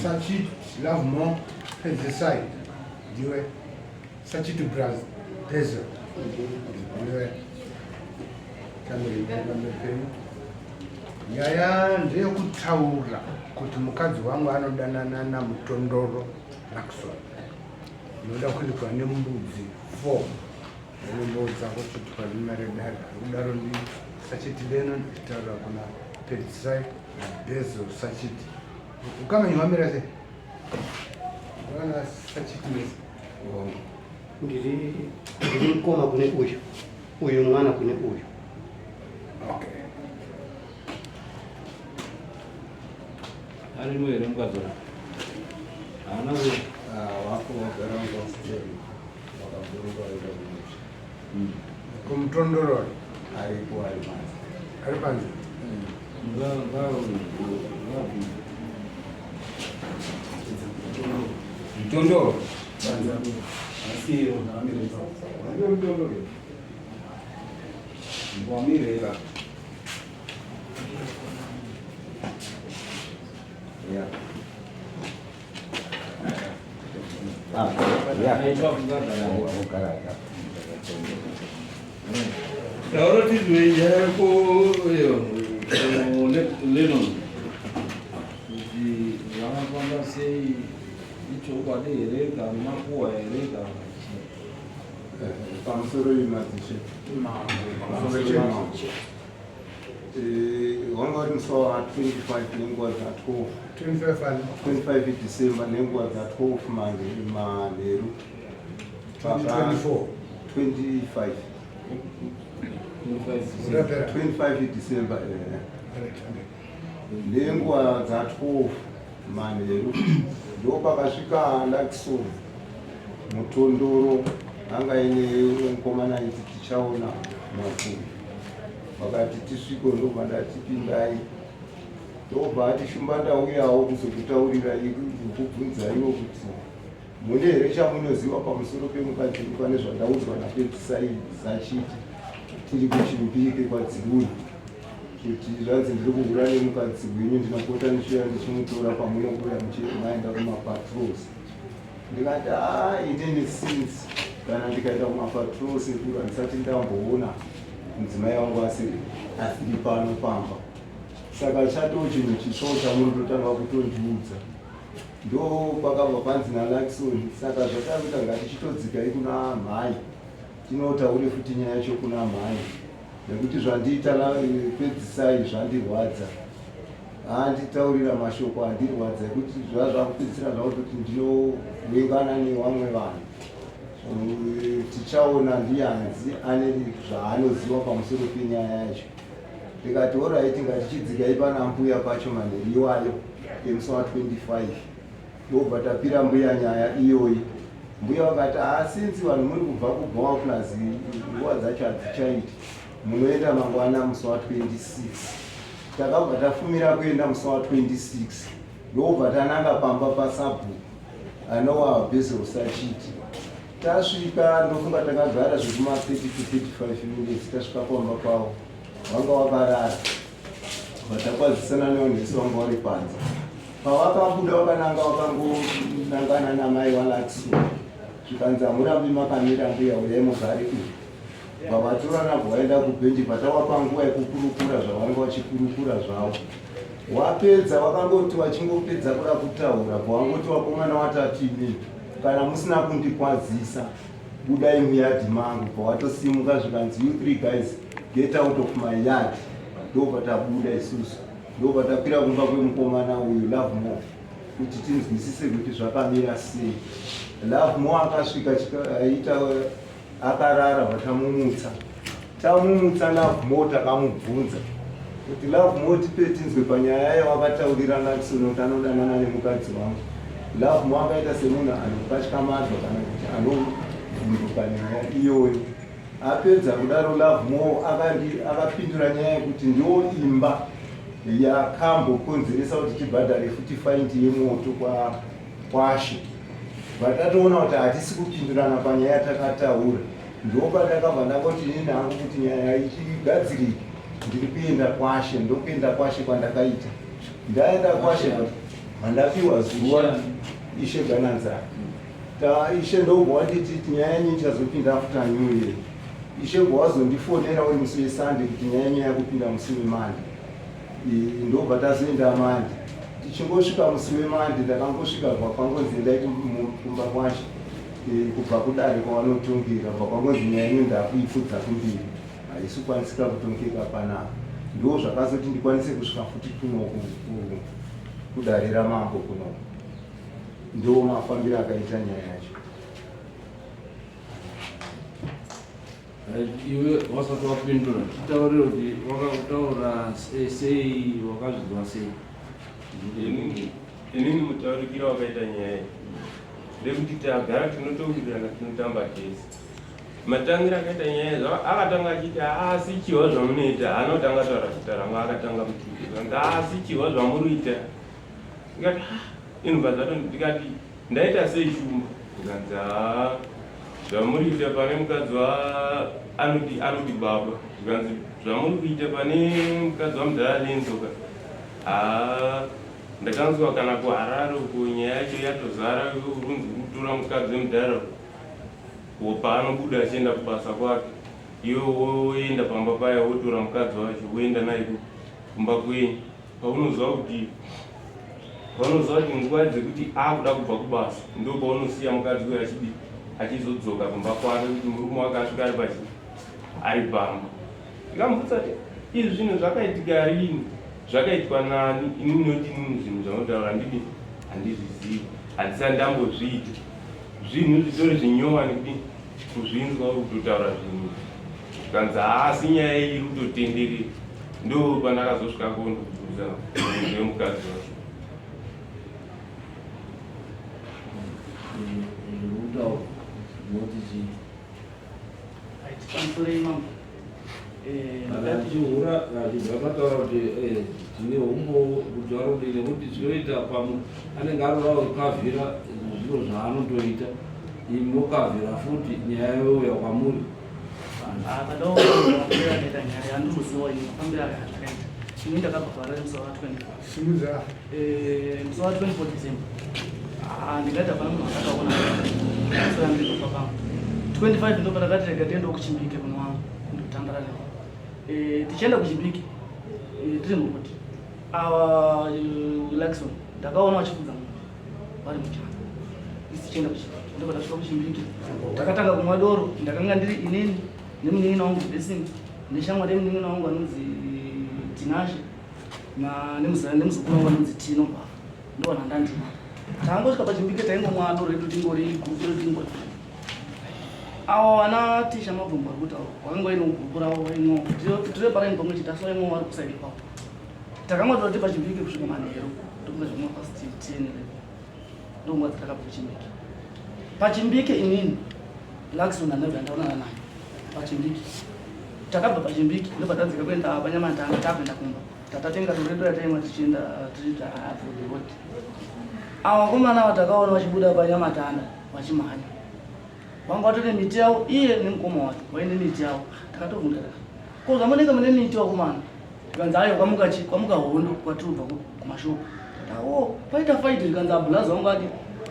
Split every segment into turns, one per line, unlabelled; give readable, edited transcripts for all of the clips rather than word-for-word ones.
Sachit Lovemore Pedzisai ndiwe Sachit Braz Bezel ndiwe pamberi penyu. Nyaya ndeyekutaura kuti mukadzi wangu anodanana naMutondoro Luckson. Ndinoda kuendeswa nembudzi 4 Ndinombodza kuchitwa nemari dare kudaro ndi Sachiti Leno ndichitaura kuna Pedzisai naBezel Sachiti. Ukama nyu wamira sei? Vana Sachiti mese.
Ndiri ndiri mukoma kune uyu. Uyu mwana kune uyu.
Okay.
Arimo here mukadzi wacho? Haana kuuya.
Ah, wako wagara wanga usiri. Wakaburuka waenda kumusha.
Kumutondoro
Aripo ari panze.
ari panze.
Mutondoro.
Ndiwe mutondoro.
Wamirera.
Yeah. Ah, yeah.
Taura tizwe nyaya yako iyo Lennon kuti zvakafamba sei ichokwadi here kana makuhwa here kana chii.
Pamusoro imadzishe. Pamusoro Wanga uri musi wa 25 nenguva dza 12.
25 ani?
25 December nenguva dza 12 manje manheru.
2024.
25.
Urapera.
25 December eh.
Alright, okay.
Nenguva dza 12 manheru ndopakasvika Luckson Mutondoro anga aine mukomana ainzi Tichaona Mavhuri. Vakati tisvike ndobva ndati pindai, ndobva ati Shumba ndauyawo kuzokutaurirai kukubvunzaiwo kuti mune here chamunoziva pamusoro pemukadzi wenyu pane zvandaudzwa naPedzisai Zachiti tiri kuChimbike kwaDziruni kuti zvanzi ndiri kuhura nemukadzi wenyu ndinopota ndichiuya ndichimutora pamunobuda maenda kumapatrols. Ndikati haa inini since kana ndikaenda kumapatrol sekuru handisati ndamboona mudzimai wangu asiri asiri pano pamba saka chatoo chinhu chitsvawo chamunototanga kutondiudza ndo pakabva panzi naLakson saka zvatakuita ngatichitodzikai kuna mhai tinotaure futi nyaya yacho kuna mhai nekuti zvandiita pedzisai zvandirwadza Anditaurira mashoko andirwadza ekuti zvaa zvakupedzisira zvakutoti ndinovengana nevamwe vanhu. Tichaona ndianzi ane zvaanoziva pamusoro penyaya yacho. Ndikati oraiti ngatichidzikai pana mbuya pacho manheru iwayo emusi wa 25 ndobva tapira mbuya nyaya iyoyi. Mbuya vakati haa since vanhu muri kubva kubhowa plus nguva dzacho hadzichaiti munoenda mangwana musi wa 26. Takabva tafumira kuenda musi wa 26 ndokubva tananga pamba pasabhuku anova Basil Sachiti. Tasvika ndofunga takagara zvekuma 30 to 35 minutes tasvika pamba pavo vanga vakarara vatakwazisana nevanhu vanga vari panze. Pavakabuda vakananga vakangonangana namai vaLakso zvikanzi hamurambi makamira mbuya uyai mugare uyu. Vavatorana vaenda kubhenji patawapa nguva yekukurukura zvavanenge vachikurukura zvavo. Wapedza vakangoti vachingopedza kuda kutaura bvavangoti vakomana watatu imimi kana musina kundikwazisa budai muyadhi mangu bvavatosimuka zvikanzi you three guys get out of my yard ndobva tabuda isusu ndobva takwira kumba kwemukomana uyu love more kuti tinzwisise kuti zvakamira sei love more akasvika aita Akarara vatamumutsa. Tamumutsa Lovemore takamubvunza kuti Lovemore tipe tinzwe panyaya yawakataurira Luckson kuti anodanana nemukadzi wangu. Lovemore akaita semunhu anokatyamadzwa kana kuti anovhunduka nyaya iyoyo. Apedza kudaro Lovemore akapindura nyaya yekuti ndiwo imba yakambokonzeresa kuti tibhadhare futi faindi yemoto kwashe but tatoona kuti hatisi kupindurana panyaya yatakataura ndopatakabva ndangoti inini hangu kuti nyaya ichigadzirike ndiri kuenda kwashe ndokuenda kwashe kwandakaita ndaenda kwashe Mandapiwa zuva Ishe Gananzara. Ta Ishe ndobva wanditi nyaya yenyu ichazopinda after New Year. Ishe bva wazondifonera uri musi weSunday kuti nyaya yenyu yakupinda musi weMonday. Ndobva tazoenda Monday. Tichingosvika musi weMonday ndakangosvika bva kwangonzi endai kumba kwacho kubva kudare kwavanotongira bva kwangonzi nyaya yenyu ndakuipfudza kumbiri. Haisi kukwanisika kutongeka panapa. Ndo zvakazoti ndikwanise kusvika futi kunoku kudare ramambo kunoku. Ndo mafambiro akaita nyaya yacho.
Iwe wasati wapindura, titaurire kuti wakataura sei, wakazvinzwa sei?
Inini mutaurikiro wakaita nyaya iyi ndekuti tagara tinotowirirana, tinotamba tese. Matangira akaita nyaya iyi, akatanga achiti haasi chihwa zvamunoita, haana kutanga taura zita rangu, akatanga mututu, haasi chihwa zvamuruita. Ndikati inobva zvato, ndikati ndaita sei Shumba? Zvikanzi haa zvamuri kuita pane mukadzi wa anoti anoti baba. Zvikanzi zvamuri kuita pane mukadzi wamudhara Lenzo ka. Haa ndakanzwa kana kuHarare uko nyaya yacho yatozara urunzi kutora mukadzi wemudhara paanobuda achienda kubasa kwake iwe woenda pamba paya wotora mukadzi wacho woenda naye kumba kwenyu paunoziva kuti paunoziva kuti nguva dzekuti akuda kubva kubasa ndo paunosiya mukadzi uyo achidi achizodzoka kumba kwake kuti murume wake asvika ari pachi ari pamba. Ndikamubvunza kuti izvi zvinhu zvakaitika rini, zvakaitwa nani? Inini noti inini zvinhu zvanotaura handidi handizvizivi, handisati ndambozviita. Zvinhu zvitori zvinyowani kudi kuzvinzwa uri kutotaura zvinhu izvi. Zvikanzi haasi nyaya iyi iri kutotenderera. Ndo pandakazosvika kondobvunza munhu wemukadzi wacho.
Achihura achibva mataura kuti tine humbowo kuti varikudii nekuti zvinoita pamwe anenge arora kukavhira zviro zvaanotoita imi mokavhira futi nyaya youya kwamuri.
Akadaoafambira akaita nyaya yandinoziva ini mafambiro ake azvakaita. Ini ndakabva kuHarare musi wa 24.
Simudza.
Musi wa 24 December. Ah, ndingati hapana munhu andakaona. So yandiri kufa pangu. 25 ndo pandakati rega tiende kuChimbike kuno wangu kundotandara navo. Tichienda kuChimbike tiri muroad. Awa Luckson ndakaona vachifudza mombe vari muchando. Isi tichienda kuChimbike. Ndipo tasvika kuChimbike. Takatanga kumwa doro, ndakanga ndiri inini nemunin'ina wangu Blessing neshamwari yemunin'ina wangu anonzi Tinashe na nemuzukuru wangu anonzi Tino Mbava. Ndo vana ndandina. Tangosvika paChimbike taingomwa doro redu tingori gupu redu tingori. Awa vana tisha mabvumbo vari kutaura vakanga vaine gupu ravo vaimwa tiri paraini pamwe chete asi vaimwa vari kusaidi kwavo. Takanga toti paChimbike kusvika manheru ndokunga zvamwa past 10 11 ndonguva dzatakabva kuChimbike. PaChimbike inini Luckson ndandabva ndaonana naye paChimbike. Takabva paChimbike ndobva tadzika kuenda paNyamatanga takuenda kumba. Tatatenga doro redu rataimwa tichienda tichiita for the road. Ava vakomana ava takaona vachibuda paNyamatanda vachimhanya. Vanga vatore miti yavo iye nemukoma wake vaine miti yavo. Takatobvunza takati ko zvamunenge mune miti vakomana? Zvikanzi ayo kwamuka chi kwamuka hondo kwatirubva kumashopu. Tati oh paita fight zvikanzi abhulazi wangu adi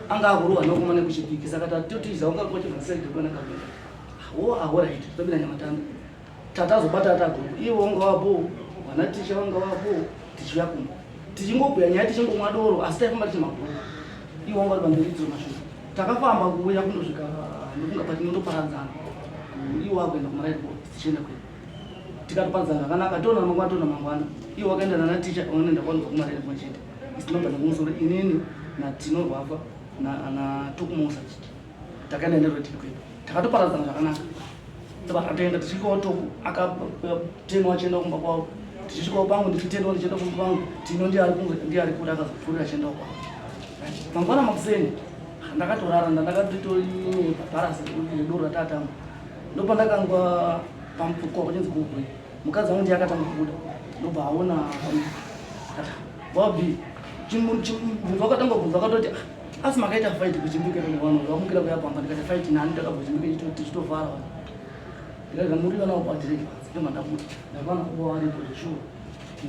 anga akurohwa nevakomana kuChipiki saka tatotiza wanga wachibva side kwana kabira. Oh alright topinda Nyamatanda. Tatazobata tagroup ivo vanga vapo vana ticha vanga vapo tichiuya kumba. Tichingobhuya nyaya tichingomwa doro asi taifamba tichi mabhuku. Ivo vanga vari pamberi tiri mashure. Takafamba kuuya kundosvika ndokunga patinondoparadzana. Ivo vakuenda kumaraini tichienda kwedu. Tikatoparadzana zvakanaka toona mangwana toona mangwana. Ivo vakaenda nana ticha vanoenda kwanobva kumaraini kumwe chete. Isu tinobva nekumusoro inini naTino Rwafa naTokumosa takaenda nerwetiri kwedu. Takatoparadzana zvakanaka. Ndobva tichisvikawo Toku akatendwa achienda kumba kwavo. Tichisvikawo pangu ndichitendwa ndichienda kumba kwangu. Tino ndiye ari kunge ndiye ari kure akazopfuurira achienda kwavo. Mangwana makuseni ndakatorara ndakatotori bharasi redoro ratatanga. Ndopandakanzwa pamukova pachinzi gugwe. Mukadzi wangu ndiye akatanga kubuda. Ndobva aona Bobby chimubvunzo wakatanga kubvunza akatoti asi makaita fight kuChimbike vanhu vamukira kuya pamba ndikati fight nani ndakabva kuChimbike tichitovhara vanhu ndikati muri vana vapadireki panzi ndobva ndabuda ndakaona kuva varipo zveshuwa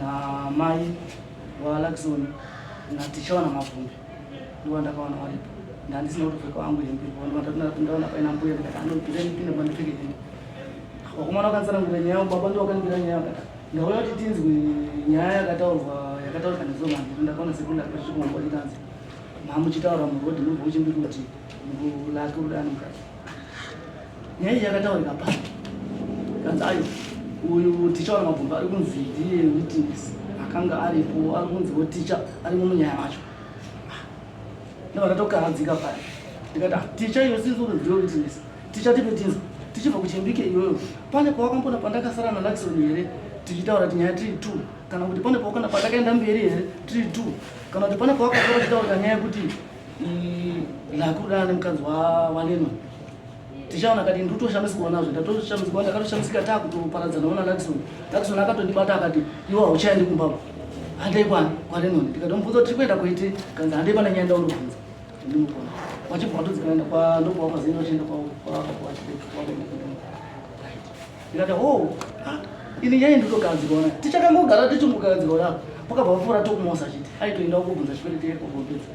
namai vaLakson. naTichaona Mabvumbi ndovandakaona varipo. Ndandisina kutopfeka wangu hembe, ndaona paina mbuya ndikati anobvira ndipinde pandipfeke hembe. Vakomana vakanditsanangurira nyaya yavo, baba ndovakandibira nyaya vakati ndauya kuti tinzwe nyaya yakataurwa yakataurika nezuro manheru. Ndakaona sekuru ndakachikumbwa chikanzi mamuchitaura murodhi mubva kuchimbiri kuti lake rudani mukadzi. Nyaya iyi yakataurika pano kanzi ayo uyu ticha wana Mabvumbi ari kunzi ndiye witness akanga aripo, ari kunziwo ticha arimo munyaya macho. Ndobva ndatokahadzika paya ndikati, ah, ticha iyo sinzi uri ndiwe witness, ticha tipe tinzwa tichibva kuchimbike iyoyo pane pawakambona pandakasara naLakson here tichitaura kuti nyaya tiri two, kana kuti pane pawakana patakaenda mberi here tiri two, kana kuti pane pawakatora tichitaura nyaya yekuti lakudana nemukadzi waLenon? Tichaona kati ndikutoshamisikawo nazvo, ndatoshamisikawo, ndakatoshamisika takutoparadzana naLakson. Lakson akatondibata akati, iwe hauchaendi kumba, handei kwani kwaLenon. Ndikatomubvunza kuti tiri kuenda kuiti, kanzi handei pane nyaya ndaunobvunza ndimukona. Wachibva watodzikaenda kwa ndopa wakazoenda uchienda kwawakaenda. Ndikati, oh, ah, ini nyaya ndikutogadzirwa tichakangogara tichingogadzirwa daro pakabva papfuura Tokumosa chiti aitoenda kukubvunza chikwereti yekobvopedza.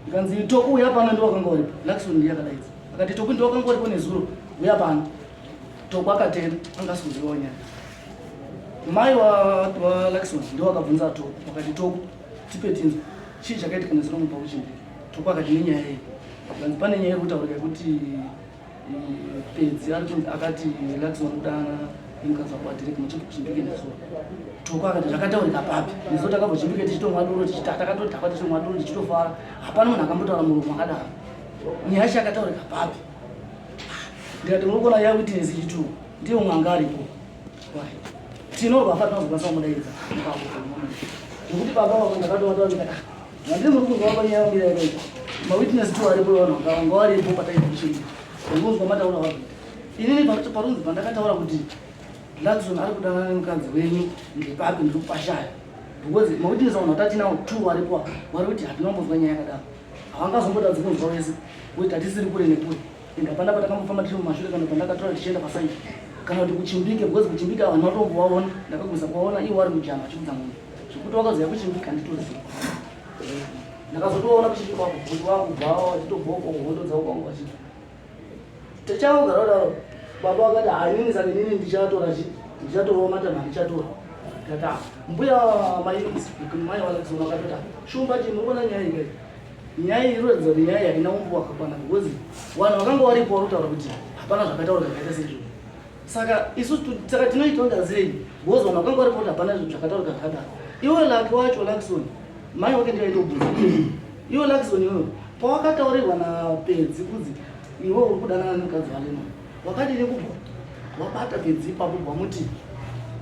Ndikanzi, Toku, uya pano, ndiwakanga uripo. Lakson ndiye akadaidza akati, Toku, ndiwakanga uripo nezuro, uya pano. Toku akatenda, anga asikuzivawo nyaya. Mai waLakson ndiwo wakabvunza Toku, wakati, Toku, tipe tinzwa chii chakaitika nezuro mubva kuchimbiri. Toku akati, nenyaya iyi kanzi pane nyaya iri kutaurika yekuti Pedzi ari kunzi akati Lakson kudana nemukadzi wako waDirek muchibva kuchimbike nezuro. Toko akati, zvakataurika papi? Nezuro takabva chimbike tichitomwa doro, takatodhakwa tichitomwa doro tichitofara, hapana munhu akambotaura muromo akadaro. Nyaya yacho yakataurika papi? Ndikati, muri kuona ya witness chitu ndiye umwe anga aripo. Tinorwa fa tinozokwanisa kumudaidza nekuti baba vako ndakatovataa ndikati, vandiri muri kunzwa panyaya yangu yakaita mawitness two aripo, vanhu vanga varipo pataibva kuchimbike, ndinonzwa mataura vakuita. Inini parunzi pandakataura kuti Lakson ari kudanana nemukadzi wenyu ndepapi? Ndiri kupashaya because mawitness vanhu vatatinawo two varipo vari kuti hatina kumbonzwa nyaya yakadaro. Havangazombotadzi kunzwa wese kuti hatisiri kure nekure ende hapana patakambofamba tiri mumashure kana pandakatora tichienda pasaidi kana kuti kuchimbike, because kuchimbike vanhu vatombovaona. Ndakagumisa kuvaona ivo vari mujama vachikudza munhu zvekuti wakazoya kuchimbike handitozivi. Ndakazotoona kuchimbike wakubvunzi wakubva vachitobvoko hondo dzavo kwangu vachiti tichangogara kudaro. Baba vakati, hainini, saka inini ndichatora chi ndichatorawo matanho andichatora. Ndikati, ah, mbuya mai valakisona vakatoti, shumba chi munoona nyaya iyi kai nyaya iyi inoratidza kuti nyaya iyi haina umbo wakakwana because vanhu vakanga varipo vari kutaura kuti hapana zvakataura zvakaita seizvozvo. Saka isu saka tinoitonga sei because vanhu vakanga varipo kuti hapana zvakataurika zvakadaro? Iwe Laki wacho, Lakson, mai wake ndiyo aitobvunza. Iwe Lakson, iwewe pawakataurirwa naPedzi kunzi iwe uri kudanana nemukadzi waLenon, wakadini kubva wabata Pedzi ipapo bwamuti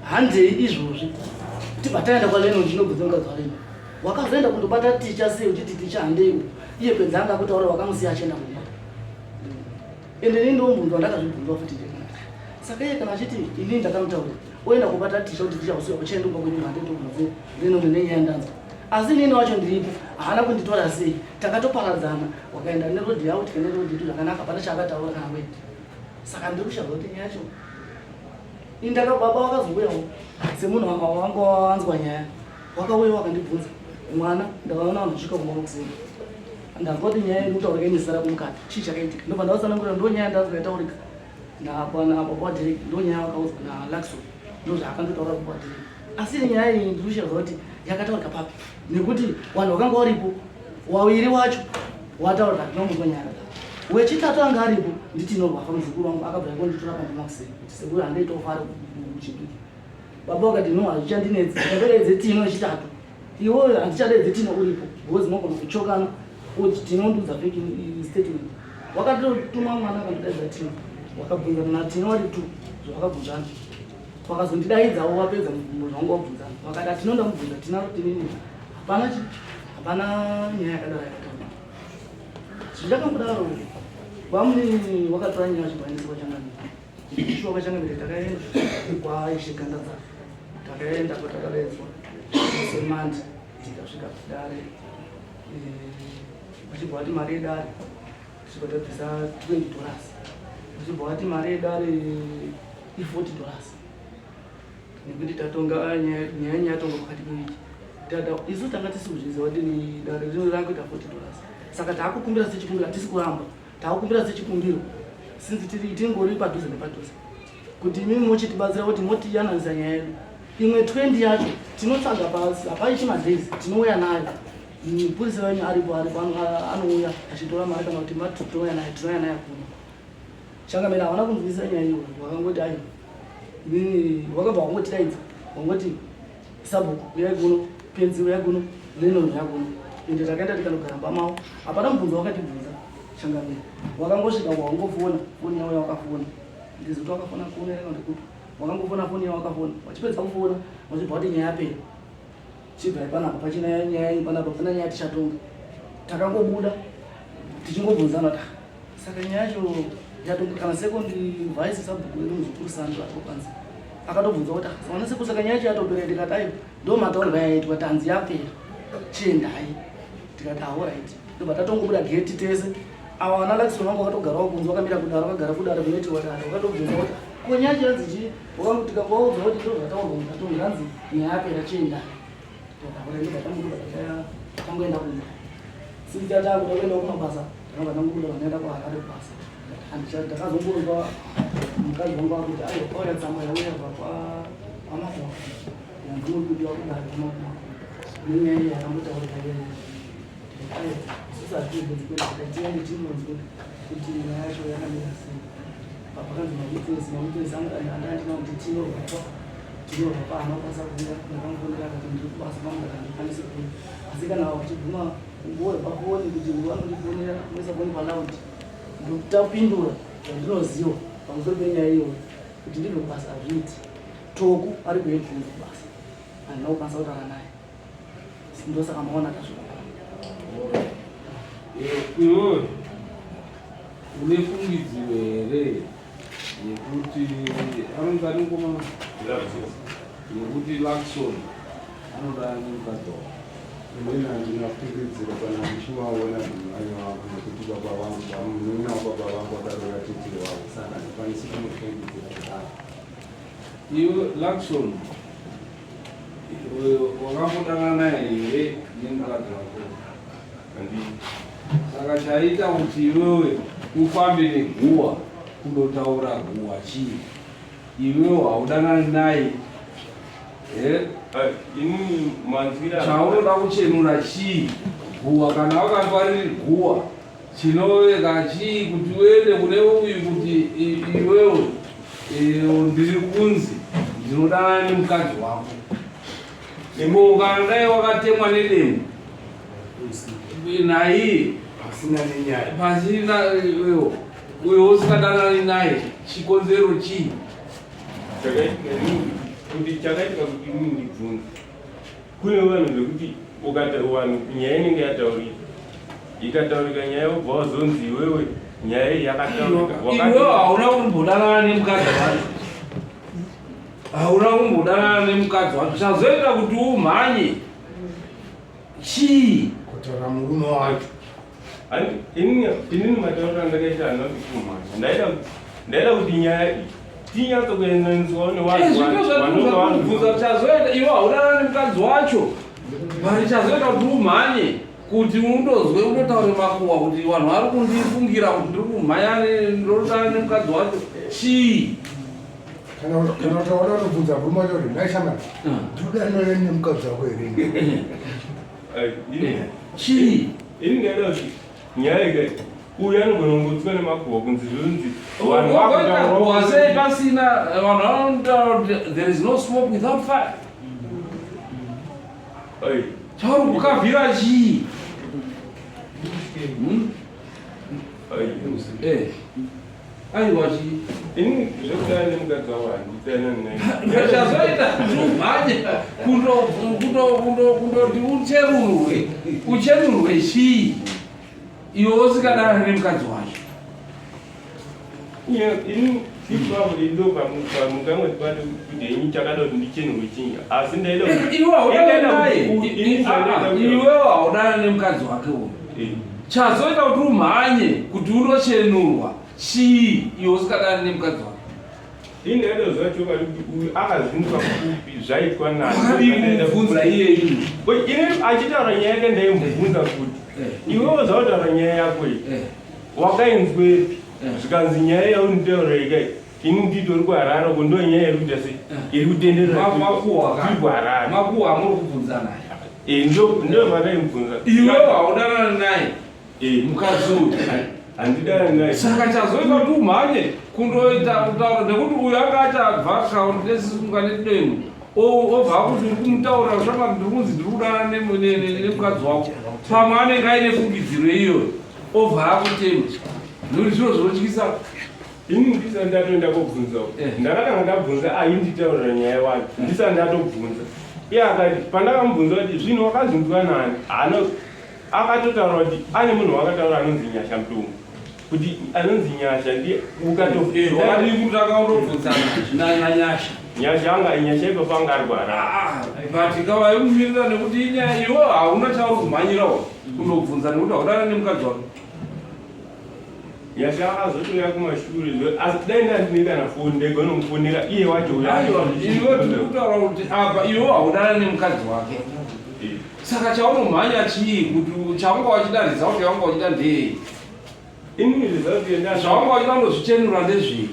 handei izvozvi tibva taenda kwaLenon chinobvunza mukadzi waLenon? Wakazoenda kundobata ticha sei uchiti ticha handei uku, iye Pedzi anga akutaura wakamusiya achienda kumba? Ende ini ndomubvunzwa, ndakazvibvunzwa futi ndega. Saka iye kana achiti inini ndakamutaurira, oenda kubata ticha kuti ticha usiwa uchaenda kumba kwedu handei tobvunze Lenon nenyaya ndanzwa, asi inini wacho ndiripo haana kunditora sei? Takatoparadzana, wakaenda nerodhi yavo, tikaenda nerodhi yedu zvakanaka, hapana chaakataura kana weti. Saka ndiri kushaza kuti nyaya yacho indaka. Baba vakazouyawo semunhu wanga wanga wanzwa nyaya, wakauya wakandibvunza mwana. Ndakaona vanhu vachisvika kumba kuseni, ndanzwa kuti nyaya iri kutaurika ine zita rako mukati, chii chakaitika? Ndobva ndavatsanangurira, ndo nyaya ndanzwa yataurika nababa waDirek, ndo nyaya vakaudzwa naLakson, ndo zvaakandotaura baba waDirek. Asi nyaya iyi ndiri kushaza kuti yakataurika papi nekuti vanhu vakanga varipo waviri wacho wataura kuti nyaya yakadaro. Wechitatu anga aripo nditinorwafa muzukuru wangu, akabva yakonditora pamba makuseni kuti sekuru handeitofara kuchipiki. Baba vakati, no, hazvichandinetsi, ndakadaidze Tino wechitatu iwoyo, handichadaidze Tino uripo because mogona kuchokana kuti tinondiudza fake statement. Wakatotuma mwana akandodaidza Tino, wakabvunzana naTino wari two zvavakabvunzana. Wakazondidaidzawo wapedza zvanga wabvunzana, wakati atinoda mubvunza Tina tinini hapana hapana nyaya yakadaro yakataura. Zvichakambodaro vamwe wakatora nyaya zvibvaniswa kwachangamire shuwa kwachangamire. Takaenda kwaIshe Gandadza, takaenda kwatakadaidzwa semandi, tikasvika kudare vachibva vati mari yedare, tichibva tabvisa $20, vachibva vati mari yedare i$40 nekuti tatonga nyaya, nyaya yatongwa pakati pewiki. Tata isu tanga tisi kuzviziva kuti ni dare rino rakuita 40 dollars. Saka takukumbira sechikumbiro hatisi kuramba. Takukumbira sechikumbiro since tiri tingori padhuze nepadhuze. Kuti imimi mochitibatsira kuti motiyananisa nyaya yedu. Imwe 20 yacho tinotsvaga pasi hapaichi madays tinouya nayo. Mupurisa wenyu aripo aripo anouya achitora mari kana kuti mati tinouya nayo tinouya nayo kuno. Changamire havana kunzwisisa nyaya iyoyo vakangoti aiwa. Inini wakabva wangotidaidza wangoti Sabhuku uyai kuno, Pedzi uyai kuno, Lennon uyai kuno. Ende takaenda tikanogara mumba mavo. Hapana mubvunzo wakatibvunza changamire. Wakangosvika wangofona foni yavo yawakafona. Ndizi kuti wakafona kuno here kana kuti kupi. Wakangofona foni yavo wakafona. Wachipedza kufona wachibva wati nyaya yapera. Chibvai panapa pachina nyaya iyi panapa pana nyaya tichatonga. Takangobuda tichingobvunzana kuti ah, Saka nyaya yacho yatonga kana second vice sabhuku wedu muzukuru Sandra akopanzi akatobvunza kuti ah, vana sekuru saka nyaya yacho yatopera ndikati aiwa ndo matauriro yaitwa tanzi yapera chiendai tikati aorit ndobva tatongobuda gate tese awa vana Lakson vangu vakatogarawo kunze vakamira kudaro vakagara kudaro kunoitirwa dare vakatobvunza kuti ko nyaya yacho yanzi chii wakangu tikangovaudza kuti ndo zvataurwa mutatongi yanzi nyaya yapera chiendai tikati aorit ndobva tangobuda tangoenda kumba since tatakuda kuenda kumabasa Ndakabva ndangobuda vandaenda kuHarare kubasa. Ndakazongonzwa mukadzi wangu akuti aiwa kwauya tsamba yauya kubva kwaMakuwa yanzi muri kudiwa kudare kwaMakuwa nenyaya iyi yakambotaurika iyoyo. Aiwa isusu hatibvunzi kwedu tikati tiende tinonzwe kuti nyaya yacho yakamira sei. Pakanzi mawitness mawitness andandina kuti tinorwa pa tinorwa pa haana kukwanisa kuuya ndakamufonera akati ndiri kubasa kwangu ndakati handikwanisi kuuya asi kana uchibvuma Umbore pafoni kuti vanondifonera voisa foni paloud ndotapindura zvandinoziva pamusoro penyaya iyoyo kuti ndibve kubasa hazviiti. Toku ari kuheadlands kubasa handina kukwanisa kutaura naye ndosaka maona tasvika pano.
Iwewe une fungidziro here yekuti anonzi ani mukomana yekuti Lakson anoda nemukadzi wako?
Inini handina fungidziro kana ndichivaona mhani wangu nekuti baba vangu munin'ina wababa vangu akaroora tete wavo saka handikwanisi kumufungidzira kudaro.
Iwe Lakson wakambodanana naye here nemukadzi wako? Saka chaita kuti iwewe ufambe neguwa kundotaura guwa chii? Iwewe haudanani naye eh? Chaunoda kuchenura chii? Guwa kana wakanzwa riri guwa chinoveka chii kuti uende kune uyu kuti iwewe ndiri kunzi ndinodanana nemukadzi wako. Ko kana dai wakatemwa nedemo naiye
pasina nenyaya
pasina iwewo uyo usikadanani naye chikonzero chii?
Chakaitika inini kuti chakaitika kuti inini ndibvunze kune vanhu vekuti ukati vanhu nyaya inenge yataurika ikataurika nyaya wobva wazonzi iwewe nyaya iyi yakataurika
Iwewe hauna kumbodanana nemukadzi wacho hauna kumbodanana nemukadzi wacho chazoita kuti umhanye chii
kutaura murume wacho
inini matauriro andakaita handina kuti kumhanya ndaida kuti nyaya iyi tinyatso kuenzaniswawo
nevanhu chazoita iwe haunana nemukadzi wacho but chazoita kuti umhanye kuti undozwe unotaure makuwa kuti vanhu vari kundifungira kuti ndiri kumhanya ndinodana nemukadzi wacho chii
Kana kana utaona unobvunza murume wacho kuti nhai shamwari ndinodanana nemukadzi wako here?
Chii?
Ini ndaida kuti nyaya ika uyu anogona kungotswa nemakuhwa kunzi zvonzi
vanhu vakuwa sei pasina vanhu vanotaura kuti there is no smoke without fire. Chauri kukavhira chii? Hmm? Eh. Aiwa chii?
Ini zvekudana nemukadzi wangu handidanani naye.
Chazoita kuti umhanye kundoti uchenurwe uchenurwe chii iwe usingadanani nemukadzi wacho.
Ini ipapo ndo pamukangoti pati kuti ini chakada kuti ndichenurwe chii asi ndaida
kuti iwe haudana naye iwewe haudana nemukadzi wake uyu.
Eh.
Chazoita kuti umhanye kuti unochenurwa chii iwe usingadani nemukadzi wako?
Ini ndaitoziva chokwadi kuti uyu akazvinzwa kupi zvaitwa
Wakadii kumubvunza iye ini?
Ini achitaura nyaya yake ndaimubvunza kuti
Eh.
iwewo zvautaura nyaya yako iyi
Eh.
wakainzwepi
Eh.
zvikanzi nyaya yaunitaura ikai ini nditori kuharare uko ndo nyaya iri kuita sei iri kutenderera
Makuhwa ka.
tiri kuharare
Makuhwa amuri kubvunzana.
Eh, ndo vandaimubvunza
Iwewe haudanana naye
Eh,
mukadzi uyu.
handidani naye
Saka chazoita kuti umhanye kundoita kutaura nekuti uyu anga achabva kaundesisunga nedemo obva akuti uri kumutaura shamwari ndiri kunzi ndiri kudanana nemukadzi wako pamwe anenge aine fungidziro iyoyo obva akutema nekuti zviro zvinotyisa.
Ini ndisati ndatoenda kobvunza. Ndakatanga ndabvunza ainditaurira nyaya wacho ndisati ndatobvunza iye akati pandakamubvunza kuti zvino wakazvinzwa nani haana akatotaura kuti ane munhu wakataura anonzi Nyasha Mutongo kuti anonzi Nyasha ndiye
Wakadii kutanga undobvunza naNyasha?
Nyasha anga Nyasha ipapo anga ari kuHarare.
Ah, but kavaimumirira nekuti inyaya iwe hauna chauri kumhanyirawo kundobvunza nekuti haudana nemukadzi wako.
Nyasha akazotouya kumashure asi dai ndandine kana foni ndaigonomufonera iye wacho uya.
Aiwa, iwe tiri kutaura kuti apa iwe haudana nemukadzi wake. Saka chaunomhanya chii kuti chaunga wachida result yaunga wachida ndei?
Ini result yenda
Zvaunga wachida kundozvichenura ndezvei?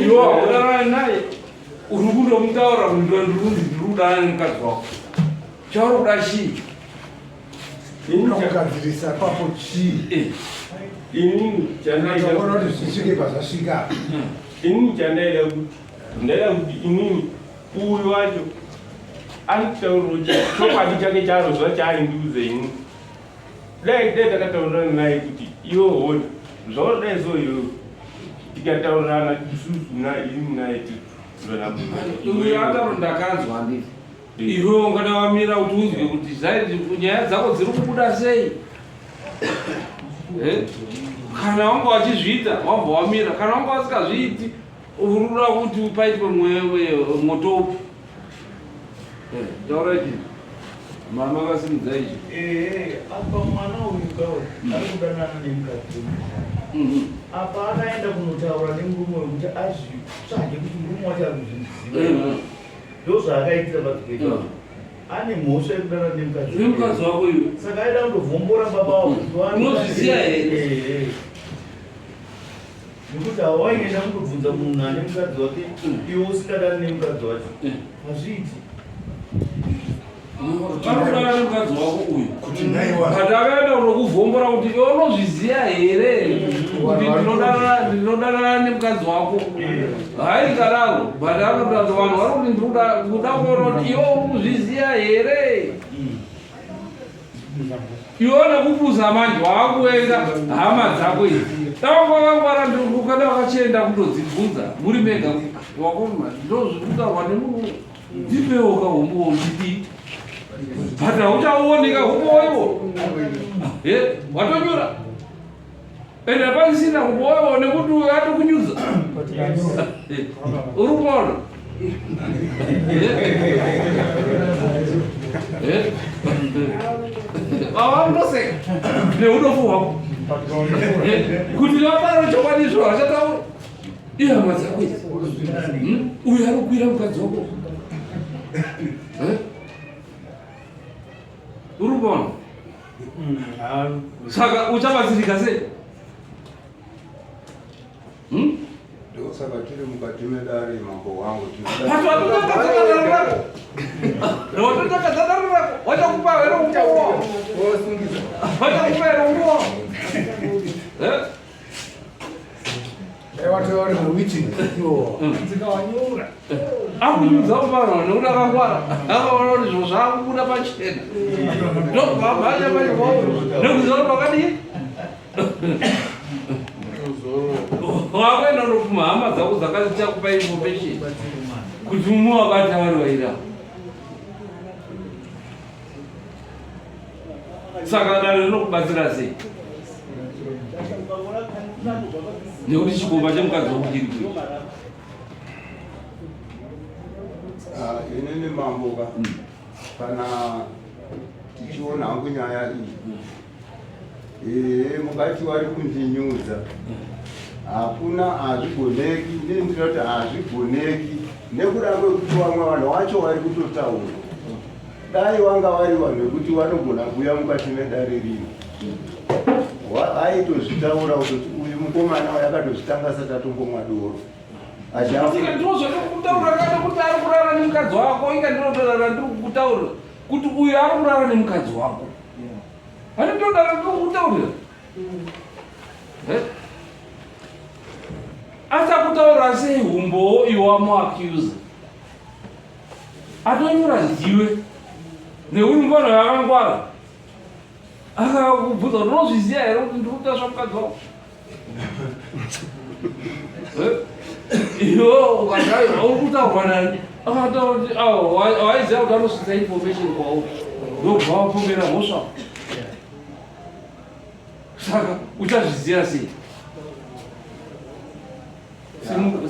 Iwe haudana naye uri kundomutaura kuti ndiri kunzi ndiri kudanana nemukadzi wako. Chauri kuda chii?
Ini
Kugadzirisa papo chii?
Ini chandaida
Taona kuti zvisvike pazvasvika.
Ini chandaida kuti ndaida kuti inini uyu wacho anditauriro chokwadi chake chaaroziva chaaindiudza ini dai dai takataurirana naye kuti iwe hona zvauri so iwewe tikataurirana isusu ini naye
Uyu ataura ndakanzwa handiti. Iwe ungada wamira kuti unzwe kuti nyaya dzako dziri kubuda sei. Eh? Kana wanga wachizviita wabva wamira, kana wanga wasingazviiti uri kuda kuti paitwe moto upi. Taura ichi. Mama vasimudza ichi.
Apa mwana uyu kawe ari kudanana nemukadzi uyu. Apa akaenda kunotaura nemurume uyu kuti azvitsvage kuti murume wacho ari kuzviziva. Ndozvaakaitira padzikuita. Ane mhosva yekudanana nemukadzi.
Nemukadzi wako uyu.
Saka aida kundovhombora baba wako kuti
Unozviziva here?
Nekuti hawaienda kundobvunza munhu ane mukadzi wake iwe usingadani nemukadzi wacho. Hazviiti.
Arikudana nemukadzi wako uyu.
Kuti naiwa.
But akaenda kundokuvhombora kuti iwe unozviziva here kuti ndinodanana nemukadzi wako. Hai kadaro, but anoda kuti vanhu vari kuti ndiri kuda kuona kuti iwe uri kuzviziva here. Iwe nekupusa manje waakuenda hama dzako idzi. Dai wakangwara ukada wakachienda kundodzibvunza muri mega wakoma ndozvirikutaurwa nemunhu ndipewo kahombowo ndidii. But hauchauoni kahombowo iwo. Watonyura. Ende hapasisina humbowo iwo nekuti uyo atokunyudza. Uri kuona? Vava kundoseka neudofu hwako. Kuti vaparo chokwadi izvo hachataura. Ihama dzako idzi. Uyu ari kukwira mukadzi wako. Uri kuona? Saka uchabatsirika sei?
Ndosaka tiri mukati medare mambo wangu.
Wachakupa here umbowo? Wachakupa here umbowo?
Watova mawitness iwo.
Dzikawanyura.
Akunyudza kuvanhu nekuti akangwara akaona kuti zviro zvaakubuda pachena ndobva mhanya mhanya nekuziva kuti wakadii wakuenda ndopfuma hama dzako dzakachakupa information kuti mumwe wabata vari vaira. Saka dare rinokubatsira sei nekuti chikomba chemukadzi wako chiri kuita?
Ah, inini mambo ka kana tichiona hangu nyaya iyi, mukati wari kundinyudza. Hakuna, hazvigoneki. Ndini ndinoti hazvigoneki nekuda kwekuti vamwe vanhu vacho vari kutotaura dai vanga vari vanhu vekuti vanogona kuuya mukati medare rino aitozvitaura kutoti uyu mukomana uyu akatozvitanga asati atombomwa doro.
Inga ndizvo zvandikutaura kana kuti ari kurara nemukadzi wako inga ndinotorara ndiri kukutaurira kuti uyu ari kurara nemukadzi wako. Handitodaro ndiri kukutaurira. Eh? Achakutaura sei humbowo iwe wamuaccuser? Atonyora ndiwe neuyu mfana yakangwara akakubvunza kuti unozviziva here kuti ndiri kutasva mukadzi wako? Eh? Iwe ukati uri kutaurwa nani? Akataura kuti waiziva kuti anosvitsa information kwauri ndobva wapomera mhosva. Saka uchazviziva sei?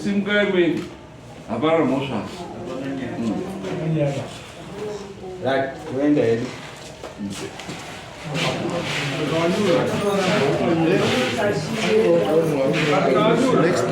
Simukai muende, hapana mhosva.
Right, toenda hedu. Next.